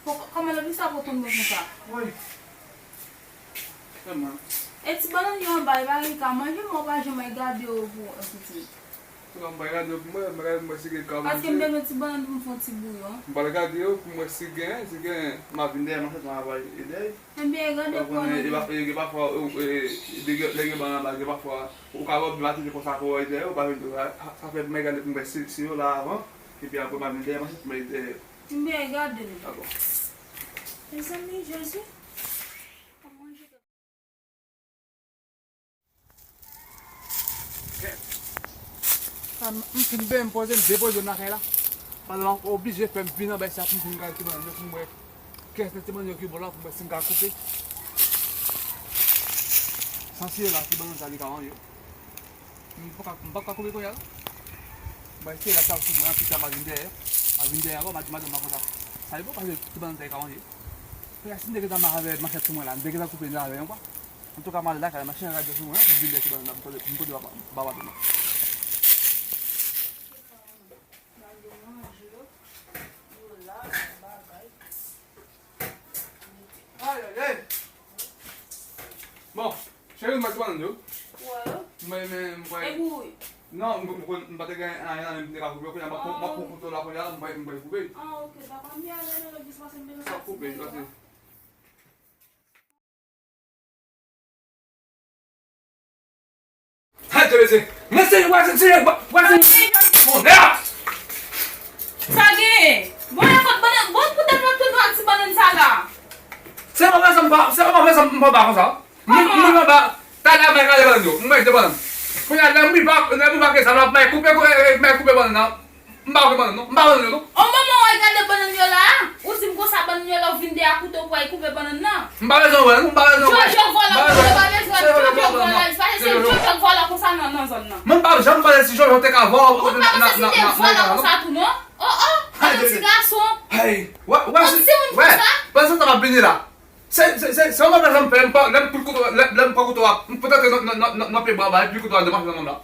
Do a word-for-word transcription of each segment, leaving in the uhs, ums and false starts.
Poko, kòman Lobiso ap reponn mwen konsa? Woy. Kòman? E ti bannann yo anba, e pa gen ka manje, men w pa janm al gade yo pou, pou ti. Tou m pa gade yo pou mwen, m pa gade pou mwen si gen ka manje. Paske m bezwen ti bannann pou m fè yon ti bouyon. M pral gade yo pou mwen si gen, si gen, m a vin dèyè, m a fè travay e dèyè. Ebyen, gade pou mwen. E pa, e, e, pafwa, e, e, lè gen, lè gen bannann anba, gen pafwa, ou ka wè, ou pa tire konsa pou wè dèyè, ou pa vin, sa, sa fè m gade pou mwen si, si yo la avan, epi apre m a vin dèyè, m a fè travay dèyè. Ebyen, gade. Dakò. Mezanmi, Jezi. M fin benyen, m poze, m depoze m lakay la. Pandan w oblije fè m vin anba isi a pou m vin gade ti bannann yo pou m wè kiyès nan ti bannann yo ki bon la pou m wè si m ka koupe. Sansi yo la, ti bannann sa li ka manje. M poko ka, m poko ka koupe kounye a la. M wè se la sa sou mwen, pita m a vin dèyè. M a vin dèyè ankò, m a di madanm mwen konsa. Sa li bon paske ti bannann sa li ka manje. Kounye a si m te gentan avè manchèt sou mwen la, m te gentan koupe l avè yon kwa. Antouka, m ale lakay, m a chanje radyo sou mwen, m vin lèse bannann nan, m poze, m poze ba, ba, ba, ba. Ay, ay, ay. Bon, cheri, m pral ti bannann yo. Ou wè yo? Mwen, men, m pral. E pou ou? Non, m, m, m pa te gen anyen nan men m te ka koupe. Kounye a, m ap pran, m ap pran kouto la, kounye a, m pral, m pral koupe. Ah, ok, dakò. M te ale nan legliz, pase m te fè sa. M ap koupe, pase. Hey, Thérèse! Men se, wè, se, se, wè, se, monè! Sa genyen? Bon, e kot bannann, bon, poutèt mwen tout dwa ti bannann sa la. Se pa fè sa m pa, se pa fè sa m pa ba konsa. Moun, moun anba, talè a m al gade bannann yo, m wè de bannann. Kounye a, lè m rive, lè m rive a kay sa, m ap may koupe, koupe, may koupe bannann nan. M pa wè bannann non. M pa bannann yo non. On moman w al gade bannann yo la, ou di m konsa bannann yo la, ou vin dèyè kouto pou al koupe bannann nan. M pa bezwen wè non, m pa bezwen wè. Jojo vòlò, ou pa bezwen Jojo vòlò, paske se Jojo k vòlò konsa nan, nan zòn nan. Mwen m pa janm panse si Jojo te ka vòlò. Ou pa panse si te vòlò konsa tou non? Oh, oh, gade yon ti gason. Hey, wè, wè, yon timoun konsa. Pandan sa m ap vini la. Se, se, se, se yon bagay sa m fè, m pa, lè m pran kouto, lè, lè m pran kouto a, m fout antre nan, nan, nan, nan, nan pye bwa ba, epi kouto a depanche nan men m la.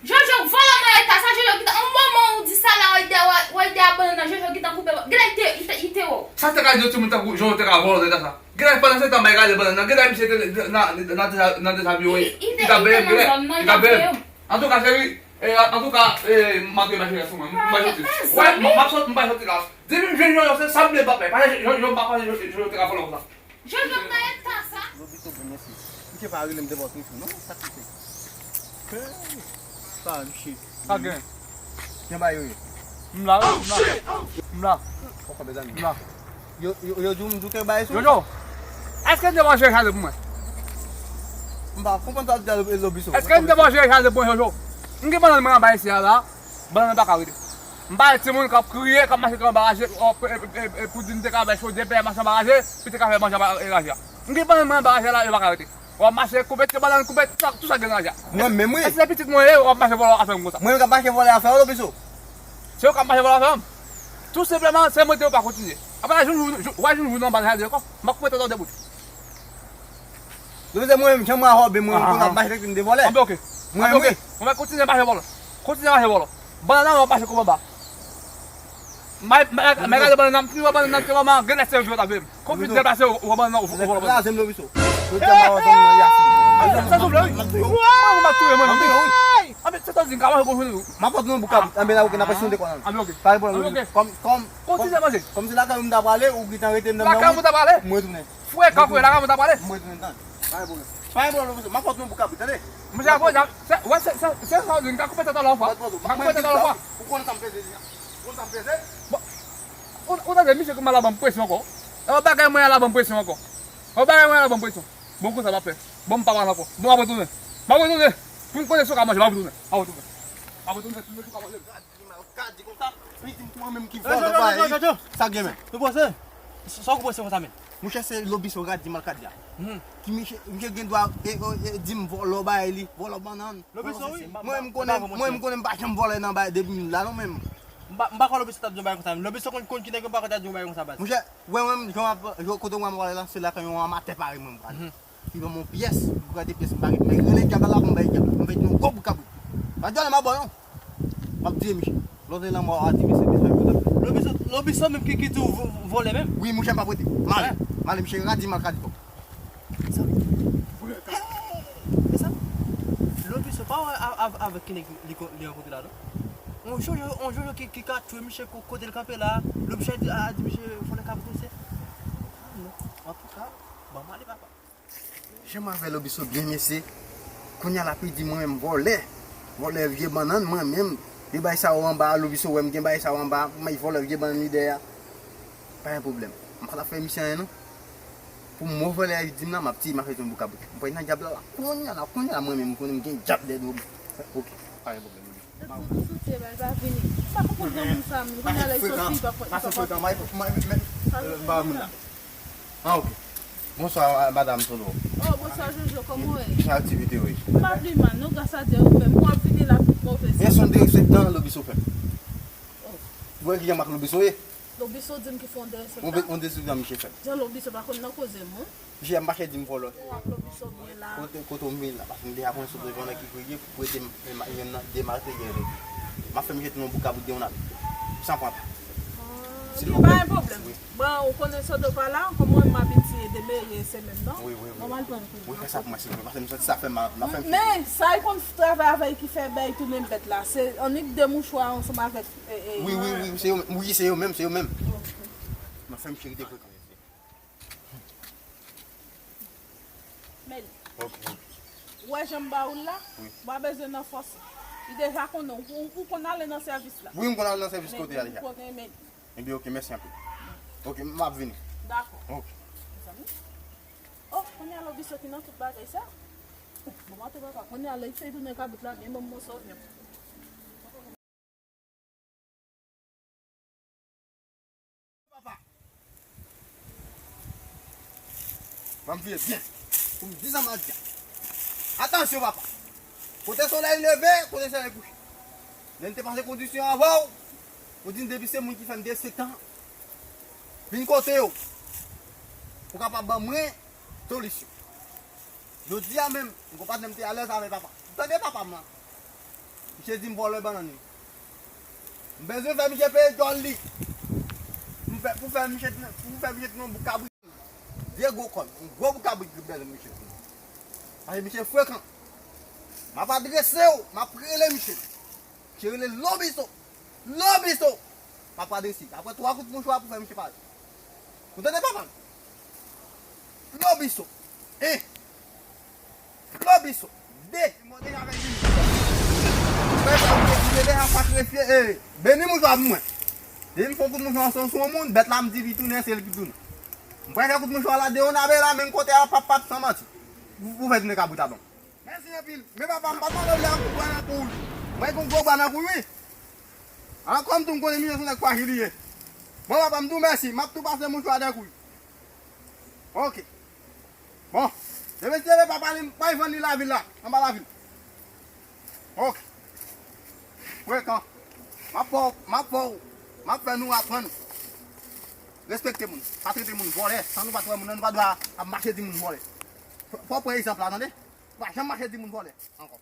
Jojo vòlò nan eta sa, Jojo gentan, yon moman ou di sa la, w al dèyè, w al dèyè bannann nan, Jojo gentan koupe, genlè li te, li te, li te wè w. Sa te ka di yon timoun tankou Jojo te ka vòlò nan eta sa. Genlè pandan se tan m al gade bannann nan, genlè misye te nan, nan, nan, nan dezabiye, wi. Li t ap veye m, genlè, li t ap veye m. Antouka, cheri, e, antouka, e, m antre nan cheri sou mwen, m, m pa soti. Wè, m, m ap soti, m pa soti la. Depi m jwenn Jojo, se sa m vle m ap fè. Paske Jojo, m pa panse Jojo, Jojo te ka vòlò konsa. Jojo nan eta sa. Lobiso bon, mèsi. Misye pa rele m devan telefòn non, sa k pase? Hey, pa misye. Sa gen? Jan bagay yo ye? M la, wi, m la. M la. Poko, mezanmi. M la. Yo, yo, yo di w m di w te bay sou. Jojo, èske n te manje jale pou mwen? M pa konprann sa w di a, Lobiso. Èske n te manje jale pou mwen, Jojo? M gen bannann mwen anba isi a la. Bannann nan pa ka rete. M pa wè timoun k ap kriye, k ap mache anba raje, pou di m te ka bay chodyè, pè mache anba raje, pou te ka fè manje anba raje a. M gen bannann mwen anba raje a la, yo pa ka rete. W ap mache koupe ti bannann, koupe tout sa, tout sa gen nan raje a. Mwen menm, wi. Èske se pitit mwen ye, w ap mache vòlò afè m konsa? Mwen menm k ap mache vòlò afè w, Lobiso? Se yo k ap mache vòlò afè m? Tou senpleman, se mwen di yo pa kontinye. Apre la, joun, joun, w a joun, joun nan anba raje a ankò, m ap koupe tèt ou an de bout. Lobiso, mwen menm, jan mwen a vòlè, mwen menm konn ap mache tankou m te vòlè. Anben, ok. Mwen menm, wi. Anben, kontinye mache vòlò. Kontinye mache vòlò. Bannann nan, w ap mache koupe anba. May, may, may gade bannann nan, m fin wè bannann nan, te wè man, genlè se yo ki ta vle m. Konfidans pase, w wè bannann nan, w vòlò bannann. Kraze m, Lobiso. Yo te ma wè fanmi nan Yasin. Sa souple, wi. M ap touye w. Mwen, m ap touye, mwen. Anben, wi. Anben, se sa w di, m ka manje konjou tou. M ap pote yon bout kabrit. Anben, la, ok, n ap eseye dekonn. Anben, ok. Pa gen pwoblèm, Lobiso. Kòm, kòm, kontinye manje. Kòm se lakay ou m ta prale, ou gentan rete m nan men ou. Lakay ou m ta prale? Mwen tounen. Frekan, frè, lakay mwen ta prale. Mwen tounen tan. Pa gen pwoblèm. Pa gen pwoblèm, pwofesè. M ap pote yon bout kabrit, tande. Mesye, a fò, se, wè, se, se, se sa w di, m ka koupe tèt ou la yon fwa. M ka koupe tèt ou la yon fwa. Ou konn sa m peze deja. Ou konn sa m peze. Bon, ou, ou tande, misye kòman l ap ban m presyon ankò. E yon bagay mwen, l ap ban m presyon ankò. E yon bagay mwen, l ap ban m presyon. Bon, konsa m ap fè. Bon, m pa pale ankò. Bon, m ap retounen. M ap retounen. Pou m konnen si w ka manje, m ap retounen. M ap retounen. M ap retounen, si w ka manje. Ka di konsa, li di m tou mwen menm ki vòlò bagay. Sa gen men. Ou panse? Sa w panse konsa men? Monchè, se Lobiso Radi Malkadi a. Ki misye, misye gen dwa, e, e, e, di m vòlò bagay li, vòlò bannann. Lobiso, wi. Mwen menm konnen, mwen menm konnen m pa janm vòlè nan bagay depi m la non menm. M pa, m pa kwè Lobiso t ap di yon bagay konsa menm. Lobiso konn, konn ki nèg yo pa kwè t ap di yon bagay konsa baz. Monchè, wè mwen menm, jan m ap, kote mwen prale la, se lakay yon amatè parèy mwen m prale. Li ban m yon pyès, m prete pyès, m pa gen, men rele dyab la, m bay dyab la, m bay yon gwo bout kabrit. Pa dyòl, m a bò non. M ap tiye misye. Lòt lè lanmò a di misye bezwen pou dòt. Lobiso, Lobiso menm ki, ki di w vo-, vòlè menm? Wi, monchè, m p ap rete. M ale. M ale, monchè, radi m al ka di kòb. Sa. Hey! Men sa, Lobiso pa wè a-, a-, avèk ki nèg li, li rankontre la, non? On jojo, on jojo ki, ki ka tchwe misye ko-, kote l kanpe la, Lobiso a di, a, a di misye fò l kabrit ese. Ah, non. Antouka, ban m ale, papa. Jan m al fè Lobiso byen mesye. Kounye a l ap di mwen menm vòlè. Vòlè vye bannann mwen menm. Li bay sa yo anba, Lobiso wè m gen bay sa yo anba, m vòlè vye bannann li dèyè a. Pa gen pwoblèm. M pa t ap fè misye anyen non. Pou mo vòlè a di m la, m ap tiye, m ap fè yon boukabrik. M pral nan dyab la la. Kounye a la, kounye a la mwen menm m konnen m gen dyab dèyè do m. Ok, pa gen pwoblèm. Tout, tout, tout, tout, bèl pa vini. Sa pou kout granmoun sa menm. Kounye a la, li soti, li pa fè, li pa fè. Frekan, m pa moun la. Ah, ok. Bonswa, madanm Solo. Oh, bonswa, Jojo, kòman w ye? Jan aktivite w ye? Pa pli mal, non, gras a Dye, ou menm, w ap vini la tout move. Gen yon derespektan Lobiso fè m. Oh. Ou wè ki jan m ak Lobiso ye? Lobiso di m ki fè yon derespektan. Yon derespektan misye fè m. Jan Lobiso pa konn nan koze moun. Misye ap mache di m vòlè. Ou ak Lobiso byen la. Kote, kote w vin la? Paske m deja konnen sou devan nan ki kriye pou ede m, m, m, m dematere. M ap fè misye tounen yon boukabrik de yon ane. San pran tan. Ah, ok, pa gen pwoblèm. Wi. Bon, ou konnen Sodo pa la, kòm mwen m abitye demere se menm non. Wi, wi, wi. Mwen m al pran l pou ou. Wi, fè sa pou mwen, silvouplè, paske m santi sa fè mal, m ap fè misye. Men sa l konn travay avè l ki fè bèy tounen bèt la, se annik de mouchwa ansanm avèk, e, e, wi, wi, wi, se yo menm, wi, se yo menm, se yo menm. Ok. M ap fè misye rete frekan. Men, ok, ok. Ou wè jan m ba ou l la? Wi. M pa bezwen nan fòse. Li deja konnen, ou, ou, ou konn ale nan sèvis la. Wi, m konn ale nan sèvis kote a deja. Men ou konnen, men. Ebyen, ok, mèsi anpil. Ok, m ap vini. Dakò. Ok. Mezanmi. Oh, kounye a Lobiso ki nan tout bagay sa. Bon, maten papa, kounye a lè l fè tounen kabrit la, byen ban m moso vyann. Papa. Ban m vire byen. Pou m di sa m ap di a. Atansyon, papa. Kote solèy leve, kote solèy kouche. Lè n te pase kondisyon avè w, ou di n depi se moun ki fè m derespektan, vin kote yo. Ou kapab ban mwen solisyon. Jodi a menm, m konprann m te alèz avè papa. Ou tande papa m lan? Misye di m vòlè bannann li. M bezwen fè misye peye djòl li. M fè, pou fè misye, pou fè misye tounen yon boukabrik. De gwo kòn, yon gwo boukabrik ki bezwen misye tounen. Paske misye frekan. M ap adrese w, m ap rele misye. Misye rele Lobiso. Lobiso! M ap adrese. Apre twa kout mouchwa pou fè misye pale. Ou tande papa m? Lobiso. En. Lobiso. De. Mwen deja avèk li. Mwen deja sakrifye. E, beni mouchwa pou mwen. Depi m fè yon kout mouchwa sou, sou yon moun, bèt la m di li tounen, se li ki tounen. M pral fè kout mouchwa la de yon ane la, menm kote a, pap, pap, san manti. Ou, ou fè tounen kabrit a ban m. Mèsi anpil. Men papa, m pa t mande w lè a pou bwa nan kou wi. Mwen gen yon gwo bwa nan kou wi. Ankò m tou m konnen misye se nèg fwajil li ye. Bon papa, m di w mèsi, m ap tou pase mouchwa nan kou wi. Ok. Bon. Depi se papa li, m pral vann li lavil la, anba lavil. Ok. Frekan. M ap fè w, m ap fè w, m ap fè nou aprann respekte moun. Pa trete moun vòlè, san nou pa t wè moun nan, nou pa dwe ap mache di moun vòlè. Fò, fò w pran egzanp la, tande? Pa janm mache di moun vòlè ankò.